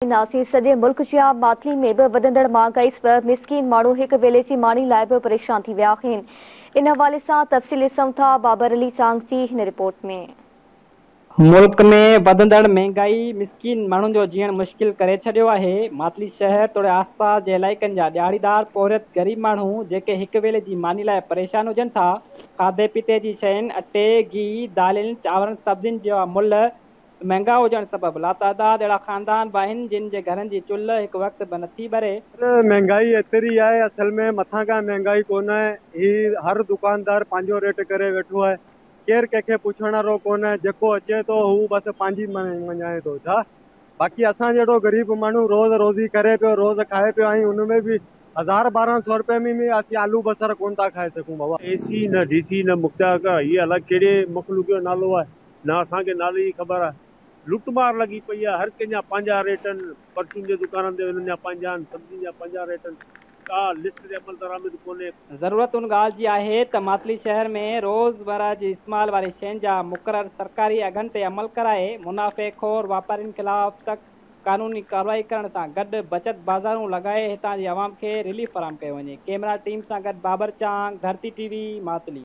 ڏينداسين سڄي ملڪ جيان ماتلي ۾ به وڌندڙ مهانگائي سبب مسڪين ماڻهو هڪ ويلي جي ماني لاء به پريشان ٿي ويا آهن ان حوالي سان تفصيل ڏسون ٿا بابر علي چانگ جي هن رپورٽ ۾. ملڪ ۾ وڌندڙ مهنگائي مسڪين ماڻهن جو جيئڻ مشڪل ڪري ڇڏيو آهي، ماتلي شهر توڙي آسپاس جي علائقن جا ڏهاڙيدار پورهيت غريب ماڻهو جيڪي هڪ ويلي جي ماني لاء پريشان هجن ٿا، کاڌي پيتي جي شين اٽي، گيهه، دالين، چانورن، سبزين جا ملهه مهنگا هجڻ سبب لاتعداد اهڙا خاندان به آهن جن جي گهرن جي چلهه هڪ وقت به نٿي ٻري. مهنگائي ايتري آهي اصل ۾ مٿان ڪا مهنگائي ڪونه آهي هي هر دڪاندار پنهنجو ريٽ ڪري ويٺو آهي ڪير ڪنهن کي پڇڻ وارو ڪونه جيڪو اچي ٿو هو بس پنهنجي مڃائي ٿو ڇا باقي اسان جهڙو غريب ماڻهو روز روزي ڪري پيو روز کائي پيو ۽ ان ۾ به هزار 1200 روپئي ۾ به اسين آلو بصر ڪونه ٿا کائي سگهون بابا. اي سي نه ڊي سي نه مختيار ڪار هي الائي ڪهڙي مخلوق جو نالو آهي. نه اسان کي نالي جي خبر آهي. لٽ مار لڳي پئي آهي، هر ڪنهن جا پنهنجا ريٽ آهن، پرچون جي دڪانن تي انهن جا پنهنجا آهن، سبزين جا پنهنجا ريٽ آهن، ڪا لسٽ تي عمل درآمد ڪونهي. ضرورت ان ڳالهه جي آهي ته ماتلي شهر ۾ روزمره جي استعمال واري شين جا مقرر سرڪاري اگهن تي عمل ڪرائي منافعي خور واپارين خلاف سخت قانوني ڪارروائي ڪرڻ سان گڏ بچت بازارون لڳائي هتان جي عوام کي رليف فراهم ڪيو وڃي. ڪئميرا ٽيم سان گڏ بابر چانگ، ڌرتي ٽي وي، ماتلي.